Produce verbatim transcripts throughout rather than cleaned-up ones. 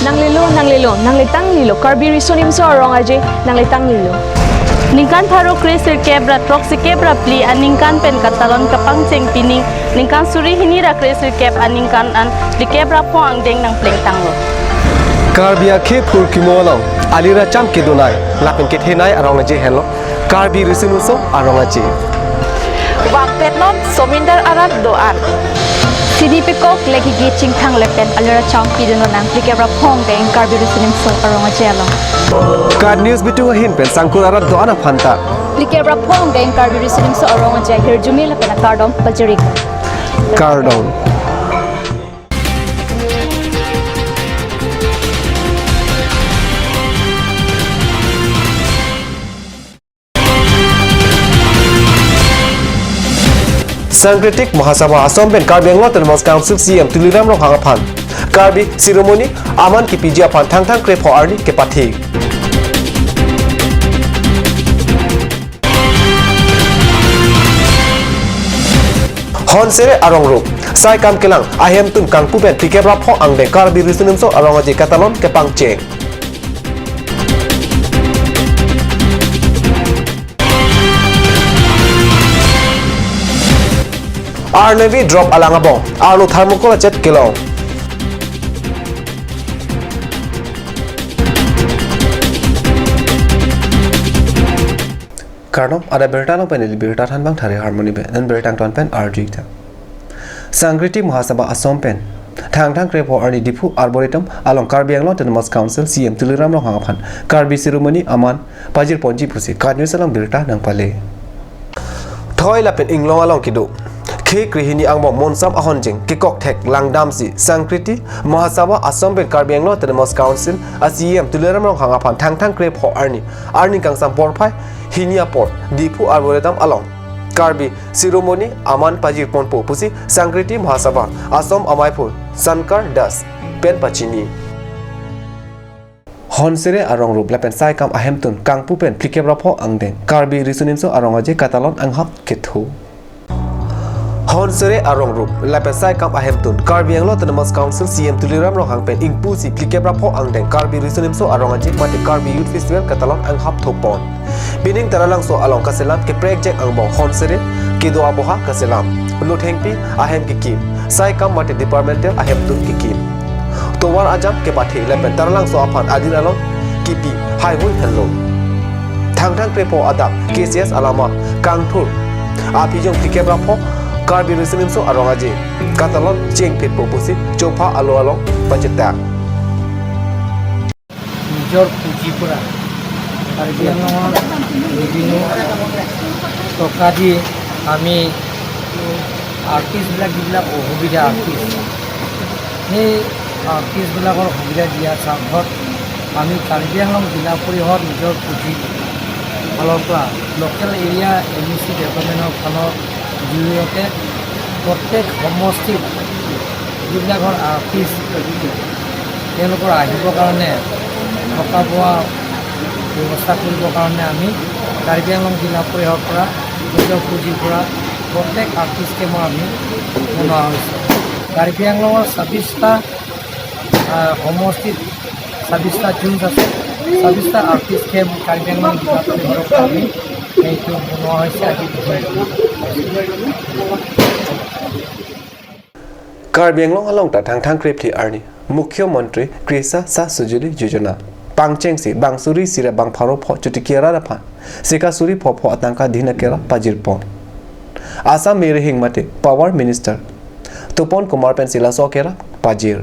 Nanglelo, nanglelo, nanglitanglelo, Karbi Riso Nimso Arong Aje, nanglitanglelo. Ningkan pharo kresirkep ra throksikep ra phli aningkan pen katalon kapangcheng pining, ningkan suri hini ra kresirkep aningkan an phlikep ra pho angdeng nangplengtanglo. Karbi akhei phurkimo along, ali ra cham kedonei, lapen kethenei arong aje henlo Karbi Riso Nimso Arong Aje. Vangpetnon somindar arat do-an. Sini pekok legi chingthang lapen ali ra cham pidun nang phlikep ra pho angdeng Karbi Riso Nimso Arong Aje along. KAT News bitung ahin pen sangkur arat do-an aphanta phlikep ra pho angdeng Karbi Riso Nimso Arong Aje ahirjume lapen akardom pajir-ik. Kardom. Sanskriti Mahasabha Assam pen Karbi Anglong Autonomous Council C E M Tuliram Ronghang aphan Karbi Shiromoni Amman kepiji aphan Thangthang krepho arni kepathe. Honsere arong rup, saikam kelang ahemtun kangpu pen phlikep ra pho angdeng Karbi Riso Nimso Arong Aje katalon kepangcheng. Arnavi drop alang abong, arlo thermocol achet kelong. Kardom, adap birta nangpinili birta thanbang Thari Harmony pen, non birta angton pen arju-ik tha. Sanskriti Mahasabha Assam pen Thangthang krepho arni Diphu Arboretum along Karbi Anglong Autonomous Council C E M Tuliram Ronghang aphan Karbi Shiromoni Amman pajirponji pusi KAT News along birta nangpale. Thoi lapen inglong along kedo khei krehini angbong monsam ahonjeng kekok thek langdamsi Sanskriti Mahasabha Assam pen Karbi Anglong Autonomous Council a C E M Tuliram Ronghang aphan Thangthang krepho arni, arni kangsam porphai hini apor Diphu Arboretum along Karbi Shiromoni Amman pajirponpo pusi Sanskriti Mahasabha Assam amaiphu Shankar Das pen pachini. Honsere arong rup lapen saikam ahemtun kangpu pen phlikep ra pho angdeng Karbi Riso Nimso Arong Aje katalon anghap kethu. Honsere arong rup lapen saikam ahemtun Karbi Anglong Autonomous Council C E M Tuliram Ronghang pen ingpusi phlikep ra pho angdeng Karbi Riso Nimso Arong Aje mate Karbi Youth Festival katalon anghap thupon. Pining Taralangso along kaselam keprekjek angbong Honsere kedo aboha kaselam. Lo thengpi ahem kekim, saikam mate departmental ahemtun kekim. Tovar ajam kepathe lapen Taralangso aphan adin along kipi haihui henlo. Thangthang krepho adap K C S alama kangthur aphi jong phlikep ra pho Karbi Riso Nimso Arong Aje katalon chengphitpo pusi chopha alo along pachetak. Nijor puji pura Karbi Anglongor বিভিন্ন টকা দি আমি আৰ্টিষ্টবিলাক যিবিলাক অসুবিধা আৰ্টিষ্ট, সেই আৰ্টিষ্টবিলাকৰ সুবিধা দিয়া স্বাৰ্থত আমি কাৰ্বি আংলং জিলা পৰিষদ নিজৰ পুঁজি ফালৰ পৰা লোকেল এৰিয়া এম ই চি ডেভেলপমেণ্টৰ ফালৰ জৰিয়তে প্ৰত্যেক সমষ্টিত যিবিলাকৰ আৰ্টিষ্ট তেওঁলোকৰ আহিবৰ কাৰণে থকা বোৱা ব্যৱস্থা কৰিবৰ কাৰণে আমি কাৰ্বি আংলং জিলা পৰিষদৰ পৰা নিজৰ পুঁজিৰ পৰা প্ৰত্যেক আৰ্টিষ্ট কেম্পৰ আমি বনোৱা হৈছে। কাৰ্বি আংলঙৰ ছাব্বিছটা, আহ, সমষ্টিত ছাব্বিছটা জোনছ আছে, ছাব্বিছটা আৰ্টিষ্ট কেম্প কাৰ্বি আংলং জিলা পৰিষদৰ পৰা আমি এইটো বনোৱা হৈছে আজি। Karbi Anglong along ta Thangthang krepho arni Mukhyamantri Krisi Sahayok Sujali Yojana pangchengsi bang suri isi ra bang pharo pho chotiki arat aphan sika suri phopho atangka din akerap pajirpon. Assam Mary Hing mate Power Minister Tupon Kumar pensi laso akerap pajir.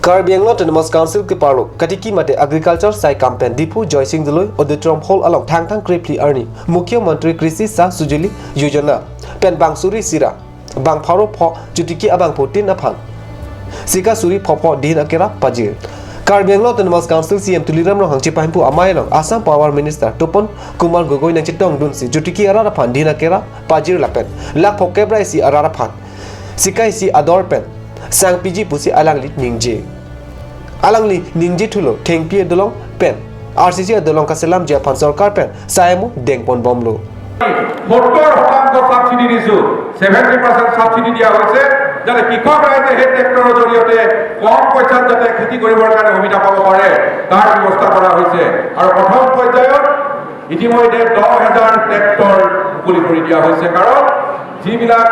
Karbi Anglong Autonomous Council keparlo katiki mate agriculture saikam pen Diphu Joysing Doloi Auditorium Hall along Thangthang krepho arni Mukhyamantri Krisi Sahayok Sujali Yojana pen bang suri isi ra bang pharo pho chotiki abangphutin aphan sika suri phopho din akerap pajir. Karbi Anglong Autonomous Council C E M Tuliram Ronghang chepahimpu amei along Assam Power Minister Tupon Kumar Gogoi nangchetongdunsi chotiki arat aphan din akerap pajir lapen lakh phokep ra isi arat aphan sika isi ador pen sangpiji pusi alangli ningje. Alangli ningje thulo thengpi adolong pen R C C adolong kaselamji aphan sorkar pen sai amu dengponbomlo. সত্তৰ শতাংশ ছাবচিডি দিছো, seventy percent subsidy দিয়া হৈছে। যাতে কৃষক ৰাইজে সেই ট্ৰেক্টৰৰ জৰিয়তে কম পইচাত যাতে খেতি কৰিবৰ কাৰণে সুবিধা পাব পাৰে, তাৰ ব্যৱস্থা কৰা হৈছে। আৰু প্ৰথম পৰ্যায়ত ইতিমধ্যে দহ হাজাৰ ট্ৰেক্টৰ মুকলি কৰি দিয়া হৈছে। কাৰণ যিবিলাক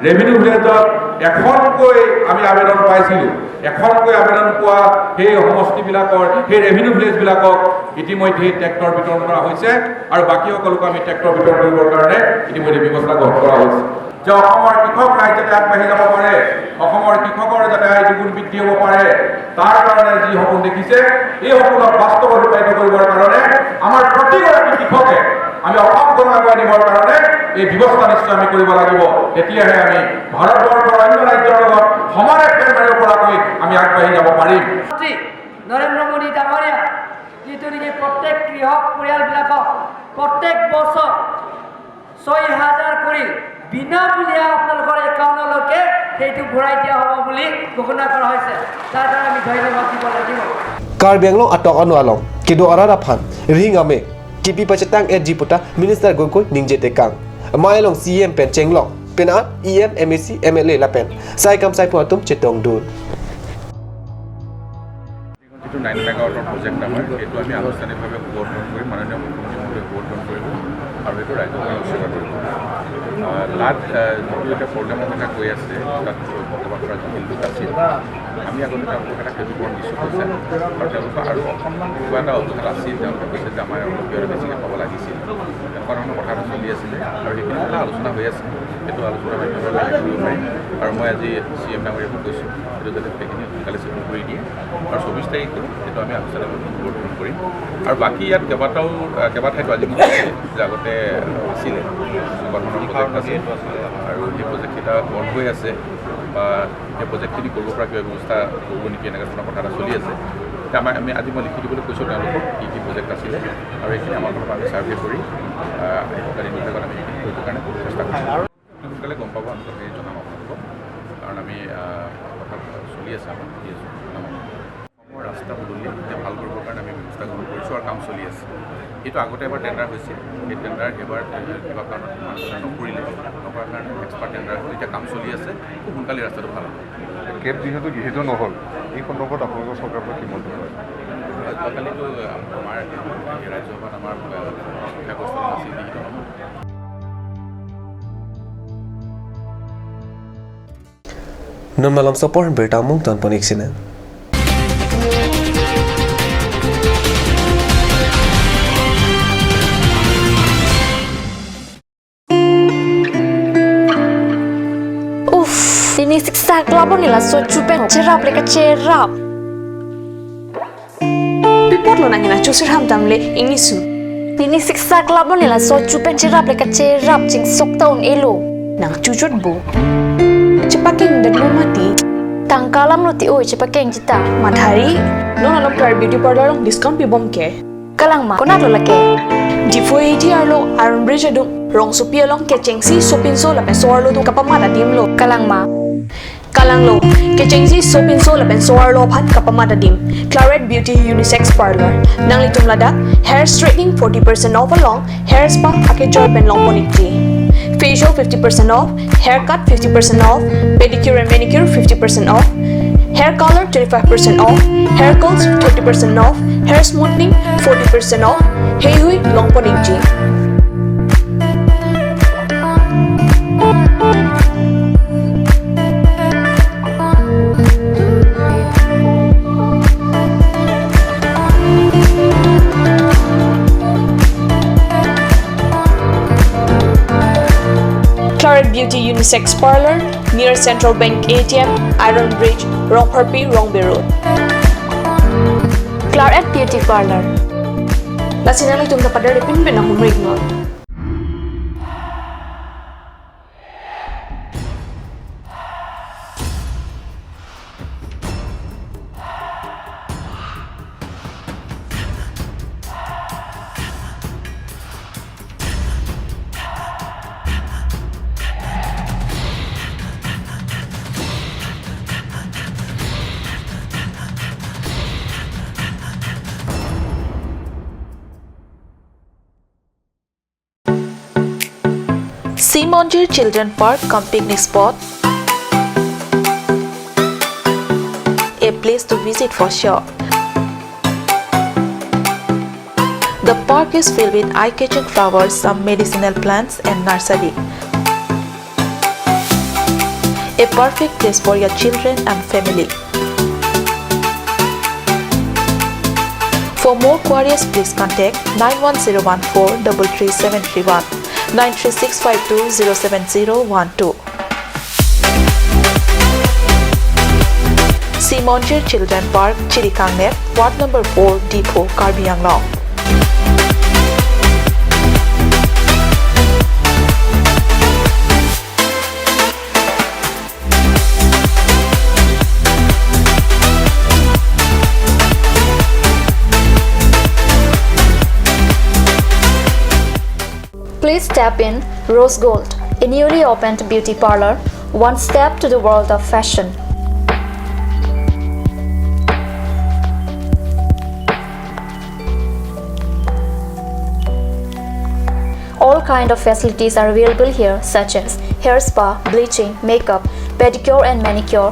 ৰেভিনিউ ভিলেজত এখনকৈ আমি আবেদন পাইছিলো, এখনকৈ আবেদন পোৱা সেই সমষ্টিবিলাকৰ, সেই ৰেভিনিউ ভিলেজবিলাকক ইতিমধ্যে ট্ৰেক্টৰ বিতৰণ কৰা হৈছে আৰু বাকীসকলকো আমি ট্ৰেক্টৰ বিতৰণ কৰিবৰ কাৰণে ইতিমধ্যে ব্যৱস্থা গ্ৰহণ কৰা হৈছে। যে অসমৰ কৃষক ৰাইজ যাতে আগবাঢ়ি যাব পাৰে, অসমৰ কৃষকৰ যাতে আয় দুগুণ বৃদ্ধি হ'ব পাৰে, তাৰ কাৰণে যি সপোন দেখিছে, এই সপোনক বাস্তৱত ৰূপায়িত কৰিবৰ কাৰণে আমাৰ প্ৰতিগৰাকী কৃষকে, আমি অসমখন আগুৱাই নিবৰ কাৰণে এই ব্যৱস্থা নিশ্চয় আমি কৰিব লাগিব। তেতিয়াহে আমি ভাৰতবৰ্ষৰ অন্য ৰাজ্যৰ লগত সমানে ফেৰ মাৰিব পৰাকৈ আমি আগবাঢ়ি যাব পাৰিম। প্ৰধানমন্ত্ৰী নৰেন্দ্ৰ মোদী ডাঙৰীয়া যিটো নেকি প্ৰত্যেক কৃষক পৰিয়ালবিলাকক প্ৰত্যেক বছৰ ছয় হাজাৰ কৰি বিনামূলীয়া আপোনালোকৰ একাউণ্টলৈকে সেইটো ঘূৰাই দিয়া হ'ব বুলি ঘোষণা কৰা হৈছে। তাৰ কাৰণে আমি ধন্যবাদ দিব লাগিব। Karbi Anglong atok ano along kedo arat aphan ring ame kipi pachetang etji puta Minister Gogoi ningje tekang. Amei along C E M pen chenglok, penap E M, M A C, M L A lapen saikam saipho atum chetongdun. যিটো নাইন মেগাৱাটৰ প্ৰজেক্ট আমাৰ, সেইটো আমি আনুষ্ঠানিকভাৱে উদ্বোধন কৰিম, মাননীয় মুখ্যমন্ত্ৰী মহোদয়ে উদ্বোধন কৰিব আৰু সেইটো ৰাইজক আমি উৎসৰ্গ কৰিম। আহ, লাট, আহ, যিটো এতিয়া প্ৰব্লেমৰ কথা কৈ আছে, তাত বসবাস কৰা যিখিনি লোক আছিল, আমি আগতে তেওঁলোকক এটা ক্ষতিপূৰণ দিছোঁ কৈছে আৰু তেওঁলোকৰ আৰু অকণমান কিবা এটা অজুহাত আছিল, তেওঁলোকে কৈছে যে আমাৰ অলপ কিবা এটা বেছিকৈ পাব লাগিছিল, এনেকুৱা ধৰণৰ কথা এটা চলি আছিলে আৰু সেইখিনি কথা আলোচনা হৈ আছে। সেইটো আলোচনা মাধ্যমেৰে আমি কৰিব পাৰিম আৰু মই আজি চি এম ডাঙৰীয়াকো কৈছোঁ, সেইটো যাতে গোটেইখিনি সোনকালে ছেটেল কৰি দিয়ে আৰু চৌবিছ তাৰিখে সেইটো আমি আনুষ্ঠানিকভাৱে উদ্বোধন কৰিম। আৰু বাকী ইয়াত কেইবাটাও, আহ, কেইবা ঠাইতো আজি মই কৈছোঁ যে আগতে আছিলে, কেইবাখনৰ প্ৰজেক্ট আছিল আৰু সেই প্ৰজেক্টকেইটা বন্ধ হৈ আছে বা সেই প্ৰজেক্টখিনি কৰিব পৰা কিবা ব্যৱস্থা কৰিব নেকি, এনেকুৱা ধৰণৰ কথা এটা চলি আছে। এতিয়া আমাৰ, আমি, আজি মই লিখি দিবলৈ কৈছোঁ তেওঁলোকক কি কি প্ৰজেক্ট আছিলে আৰু এইখিনি আমাৰ ফালৰ পৰা আমি ছাৰ্ভে কৰি, আহ, আহি থকা দিনবিলাকত আমি সেইখিনি কৰিবৰ কাৰণে চেষ্টা কৰিম। অতি সোনকালে গম পাব, আমি তথাপি জনাম আপোনালোকক, কাৰণ আমি, আহ, কথা চলি আছে, আমাৰ দি আছোঁ, জনাম আপোনালোকক। অসমৰ ৰাস্তা পদূলি এতিয়া ভাল কৰিবৰ কাৰণে আমি ব্যৱস্থা গ্ৰহণ কৰিছোঁ আৰু কাম চলি আছে। এইটো আগতে এবাৰ টেণ্ডাৰ হৈছিল, সেই টেণ্ডাৰ এইবাৰ, এ, কিবা কাৰণত মানুহে নকৰিলে, নকৰাৰ কাৰণে এক্সপাৰ্ট টেণ্ডাৰ হ'ল, এতিয়া কাম চলি আছে, খুব সোনকালে ৰাস্তাটো ভাল হ'ব। কেব যিহেতু গৃহীত নহ'ল, এই সন্দৰ্ভত আপোনালোকৰ চৰকাৰৰ পৰা কি মন্তব্য আছে? যোৱাকালিতো আমাৰ ৰাজ্যসভাত আমাৰ বিষয়বস্তু আছিল গৃহীত নহ'ল। Non malom sopor birta mung ton ponik sine. Uff, pini siksak labon nila sochu pen cherap le kacherap. Pi apotlo nang hena chusir ham damle ingnisu. Pini siksak labon nila sochu pen cherap le kacherap, chingsok ta un-elo. Nang chuchot bo. Chepakeng det mo mati. Tangka alam lo ti oi, chepakeng chita. Mathari. Non alam Claret Beauty Parlour along discount pibom ke. Kalang ma, konat lo lake? Diphu A T arlo Iron Bridge adung rongsopi along kechengsi sopinso lapen so-arlo atum kapamat adim lo. Kalang ma? Kalang lo, kechengsi sopinso lapen so-arlo aphan kapamat adim. Claret Beauty Unisex Parlour. Nanglitum ladak hair straightening forty percent off along hair spa akejoi pen longpon ikji. Facial fifty percent off, haircut fifty percent off, pedicure and manicure fifty percent off, hair color twenty-five percent off, hair curls thirty percent off, hair smoothing forty percent off, heihui longpon ikji. Claret Beauty Unisex Parlour, near Central Bank A T M, Iron Bridge, Rongpharpi, Rongbe Road. Claret Beauty Parlour. Lasi nanglitum ta pader pinpin ahumrik non. Sea Monjir Children Park cum picnic spot. place to visit for sure. The park is filled with eye-catching flowers, some medicinal plants and nursery. A perfect place for your children and family. For more queries, please contact nine one zero one four double three seven three one, nine three six five two zero seven zero one two. Simonjir Children Park, Chirikangnet, Ward number four, Diphu, Karbi Anglong. Please step in Rose Gold, a newly opened beauty parlor, one step to the world of fashion. All kind of facilities are available here, such as hair spa, bleaching, makeup, pedicure and manicure,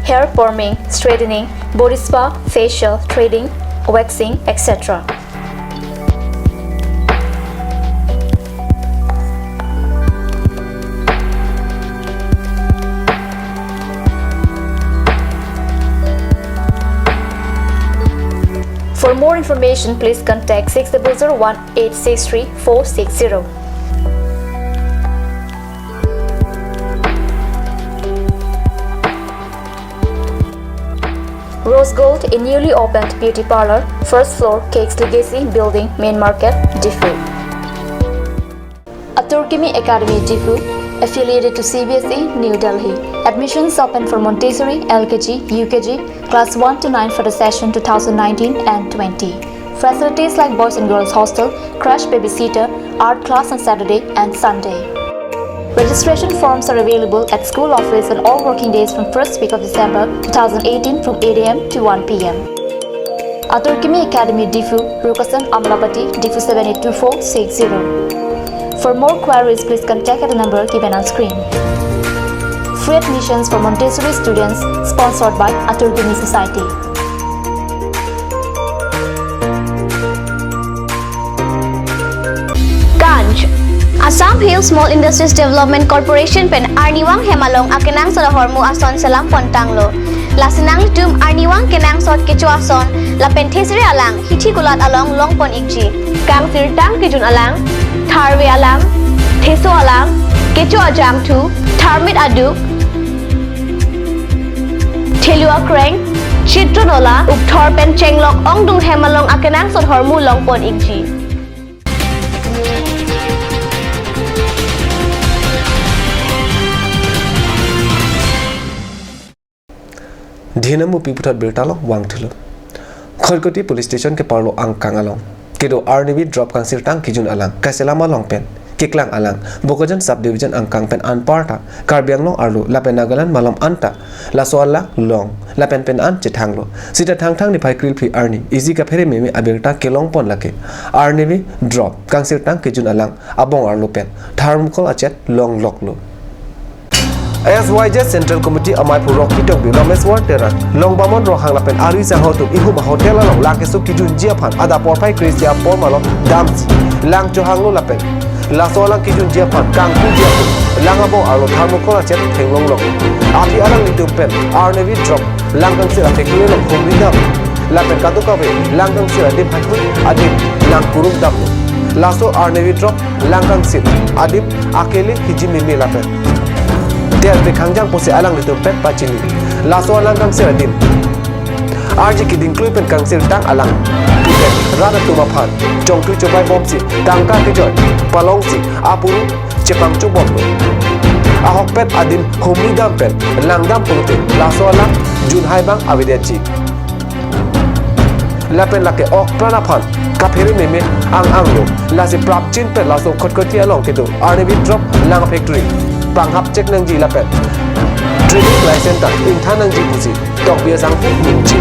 hair perming, straightening, body spa, facial, threading, waxing, et cetera. For more information, please contact six double zero one eight six three four six zero. Rose Gold, a newly opened beauty parlor, first floor, Cakes Legacy Building, Main Market, Diphu. Atur Kimi Academy, Diphu, affiliated to C B S E, New Delhi. Admissions open for Montessori, L K G, U K G, class one to nine for the session two thousand nineteen and twenty. Facilities like boys and girls hostel, crash babysitter, art class on Saturday and Sunday. Registration forms are available at school office on all working days from first week of December two thousand eighteen from eight A M to one P M. Atur Kimi Academy, Diphu, Rukasan Amlapati, Diphu seven eight two four six zero. For more queries, please contact at the number given on screen. Free admissions for Montessori students, sponsored by Atur Kimi Society. Ganj. Assam Hill Small Industries Development Corporation pen arnivang hem along akenangsot ahormu ason selam pontanglo. Lasi nanglitum arnivang kenangsot kecho ason lapen thesere alang hithi kulat along longpon ikji. Kangsirtang kejun alang, tharve alang, theso alang, kecho ajangthu, tharmit aduk, thelu akreng, chitron ola, ukthor pen chenglok ongdung hem along akenangsot hormu longpon ikji. Dhinam mupi puthot birta along vangthulo. Kharkoti Police Station keparlo angkang along kedo arnivi drop kangsirtang kejun alang kaselam along pen keklang alang Bokajan Sub Division angkang pen anparta Karbi Anglong arlo lapen Nagaland malom anta laso alang long lapen penan chethanglo. Sita Thangthang niphai krilphli arni isi kaphere meme abirta kelongpon lake arnivi drop kangsirtang kejun alang abong arlo pen thermocol achet longloklo. S Y J Central Committee amei phu Rocky Tokbi, Rameswar Terang, Longbamon Ronghang lapen ari sangho atum ihum ahotel along lang keso kejunji aphan adap porphai kre-isi apor malom damsi lang chohanglo lapen laso alang kejunji aphan kangpuji aphan lang abong arlo thermocol achet thenglonglok. Aphi alanglitum pen arnivi drop lang kangsir aphek lelong humri dam lapen kadokave lang kangsir adim haikhui adim lang kurung damlo. Laso arnivi drop lang kangsir adim akele hiji meme lapen terpek hangjang pusi alanglitum pen pachini. Laso alang kangsir adim arje keding klui pen kangsirtang alang puten rat atum aphan chongthui chobai bomsi tangka kejoi palongsi apuru chepangchubomlo. Ahokpet adim humri dam pen langdam pulote laso alang junhai abang avedetji. Lapen lake okpran aphan kaphere meme ang-anglo. Lasi prapjin pen laso Kharkoti along kedo arnivi drop lang factory panghap chek nangji lapen trading license ta ingthan nangji pusi Tokbi asangho ningje.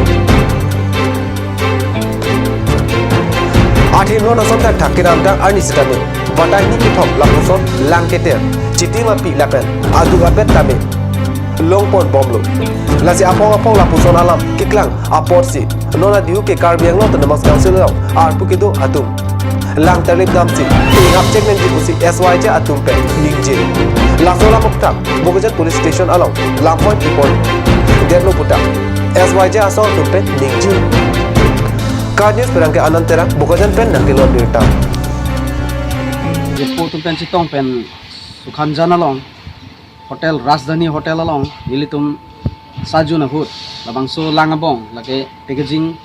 Athe non ason thakthak kedamtang arni sitame batai ni kethom lapuson lang keter chiti mapi lapen aduk apet tame longpon bomlo. Lasi aphong aphong lapuson alam keklang apotsi non adiu ke Karbi Anglong Autonomous Council along arpu kedo atum lang terlip damsi inghap chek nangji pusi S Y J atum pen ningje. Laso alam oktak Bokajan Police Station along lam point ipon detlo puta S Y J asong atum pen ningje. KAT News pherangke Anand Terang, Bokajan pen nangkelo birta. Jepo atum pen chetong pen Sukhanjan along Hotel Rajdhani Hotel along nelitum sa June ahut labangso lang abong lake packaging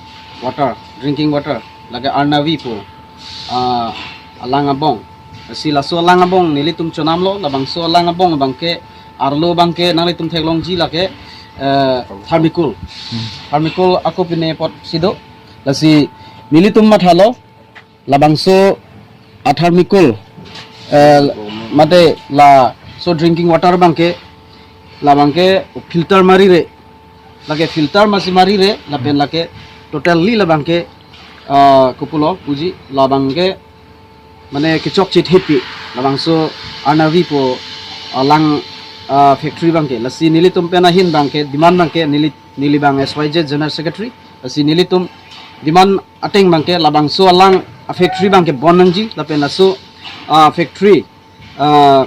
water, drinking water, lake Arnavi pu, ah, alang abong. Si laso lang abong nelitum chonamlo, labangso lang abong abangke arlo abangke nanglitum theklongji lake, eh, Thermicol. Thermicol ako pine apotsi do. Lasi nelitum mathalo labangso a-Thermicol, eh, mate laso drinking water abangke, labangke filter marire, lake filter masi marire, lapen lake totally labangke, ah, kopulo puji, labangke mane kechokche thitpi labangso Arnavi pu, ah, lang, ah, factory abangke. Lasi nelitum pen ahin abangke demand abangke neli, neli abang S Y J General Secretary. Lasi nelitum demand ateng abangke labangso alang a-factory abangke bon nangji lapen laso, ah, factory, ah,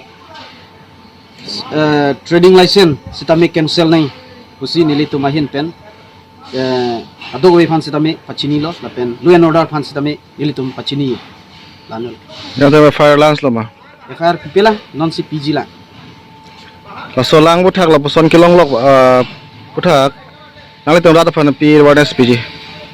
eh, trading license sitame cancel nang pusi nelitum ahin pen, eh, kadokave aphan sitame pachinilo lapen law and order aphan sitame nelitum pachini. Lanu. Yang tame F I R launch lo ma? F I R pipelang, nonsi piji lang. Laso lang aphuthak lapuson kelonglok, eh, aphuthak nanglitum rat aphan pi awareness piji?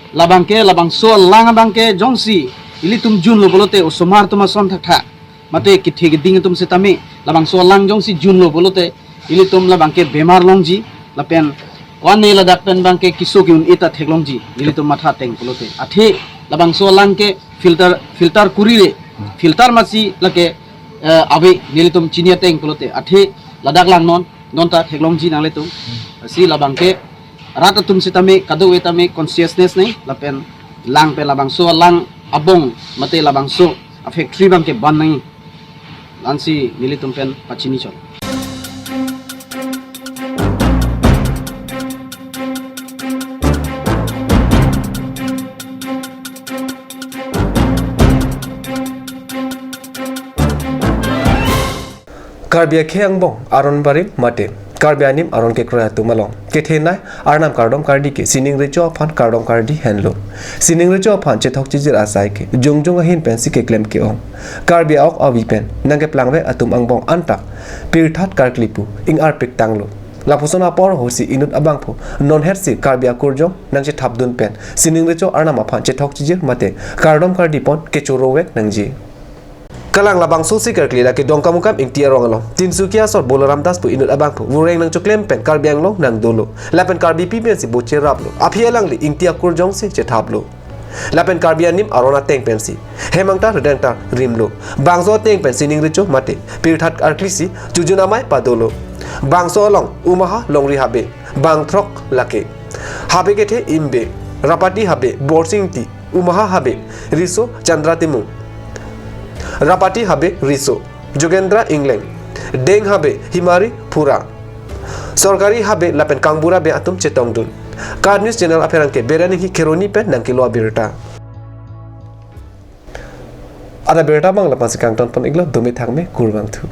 Labangke, labangso lang abangke jongsi ilitum junlo pulote osomar atum ason thakthak mate kethe keding atum sitame labangso lang jongsi junlo pulote ilitum labangke bemar longji lapen ko-an ne ladak pen abangke keso ke-un-e ta theklongji ilitum matha ateng pulote. Athe labangso lang ke filter, filter kurire, filter masi lake, eh, ave nelitum chini ateng pulote. Athe ladak lang non, non ta theklongji nanglitum. Si labangke rat atum sitame kadokave tame consciousness nang lapen lang pen labangso lang abong mate labangso a-factory abangke ban nang. Lasi nelitum pen pachini chot. Karbi akhei angbong aron barim mate Karbi anim aron kekroi atum along kethenei Arnam kardom kardi ke sining recho aphan kardom kardi henlo. Sining recho aphan chethok chijir asai ke jongjong ahin pensi keklem ke-ong. Karbi a-ok avi pen nangkeplangvek atum angbong antak pirthat karkli pu ingarpik tanglo. Lapuson apor ahutsi inut abangphu nonhetsi Karbi akurjong nangchethapdun pen sining recho Arnam aphan chethok chijir mate kardom kardipon kechorovek nangji. Kalang labangso si karkli lake Dongkamukam Ingti arong along Tinsukia asor Bolaram Das pu inut abangphu vureng nangchoklem pen Karbi Anglong nangdolo. Lapen Karbipi pensi bocheraplo. Aphi alangli Ingti akurjongsi chethaplo. Lapen Karbi anim aron ateng pensi hemangtar redengtar rimlo. Bangso ateng pen sining recho mate pirthat karklisi chojun amei padolo. Bangso along Umaha Longri Habe bang throk lake. Habe kethe Imbe, Rapati Habe Borsing Ingti, Umaha Habe Riso Chandra Timung, Rapati Habe Riso Jogendra Ingleng, Deng Habe Himari Phura, Sorkari Habe lapen Kangbura Habe atum chetongdun. KAT News Channel apherangke Beren Inghi Kheroni pen nangkelo abirta. Ada birta abang lapusi kangtonpon iklo, dome thakme, kurvangthu.